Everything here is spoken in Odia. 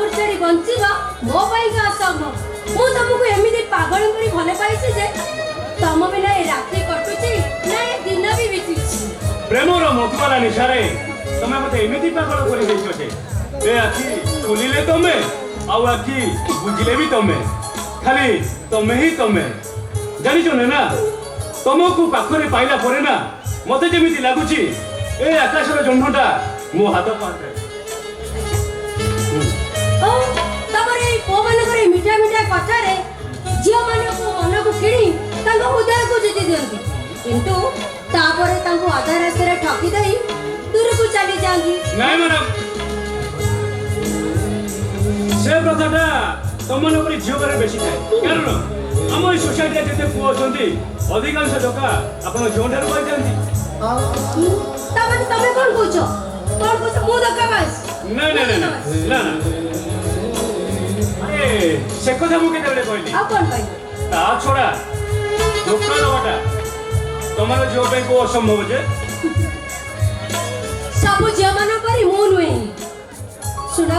ସପୋର୍ଟ ଛାଡ଼ି ବଞ୍ଚିବା ମୋ ପାଇଁକା ଅସମ୍ଭବ। ମୁଁ ତମକୁ ଏମିତି ପାଗଳ ପରି ଭଲ ପାଇଛି ଯେ ତମ ବିନା ଏ ରାତି କଟୁଛି ନା ଏ ଦିନ ବି ବିତୁଛି। ପ୍ରେମର ମଧୁବାଲା ନିଶାରେ ତମେ ମତେ ଏମିତି ପାଗଳ କରିଦେଇଛ ଯେ ଏ ଆଖି ଖୋଲିଲେ ତମେ, ଆଉ ଆଖି ବୁଜିଲେ ବି ତମେ, ଖାଲି ତମେ ହିଁ ତମେ। ଜାଣିଛ ନା, ତମକୁ ପାଖରେ ପାଇଲା ପରେ ନା ମତେ ଯେମିତି ଲାଗୁଛି ଏ ଆକାଶର ଜହ୍ନଟା ମୋ ହାତ ପାହାନ୍ତାରେ। ଓ, ତମର ଏଇ ପୁଅମାନଙ୍କର ଏଇ ମିଠା ମିଠା କଥାରେ ଝିଅମାନଙ୍କୁ ମନକୁ କିଣି ତାଙ୍କ ହୃଦୟକୁ ଜିତି ଦିଅନ୍ତି, କିନ୍ତୁ ତାପରେ ତାଙ୍କୁ ଅଧା ରାସ୍ତାରେ ଠକି ଦେଇ ଦୂରକୁ ଚାଲି ଯାଆନ୍ତି। ନାଇଁ ମ୍ୟାଡ଼ାମ, ସେ ପ୍ରଥାଟା ତମମାନଙ୍କ ପରି ଝିଅ ଘରେ ବେଶୀ ଥାଏ। କାରଣ ଆମ ଏଇ ସୋସାଇଟିରେ ଯେତେ ପୁଅ ଅଛନ୍ତି, ଅଧିକାଂଶ ଧୋକା ଆପଣ ଝିଅଠାରୁ ପାଇଥାନ୍ତି। ତାମାନେ ତମେ କଣ କହୁଛ? କଣ କହୁଛ? ମୁଁ ଧୋକାବାଜ? ନାଇଁ ନାଇଁ ନାଇଁ ନା ନା, ଆରେ ସେ କଥା ମୁଁ କେତେବେଳେ କହିଲି? ଆଉ କଣ କହିଲ? ତା ଛଡ଼ା ଧୋକା ଦେବାଟା ତମର ଝିଅ ପାଇଁ କୋଉ ଅସମ୍ଭବ ଯେ? ସବୁ ଝିଅମାନଙ୍କ ପରି ମୁଁ ନୁହେଁ। ଶୁଣ।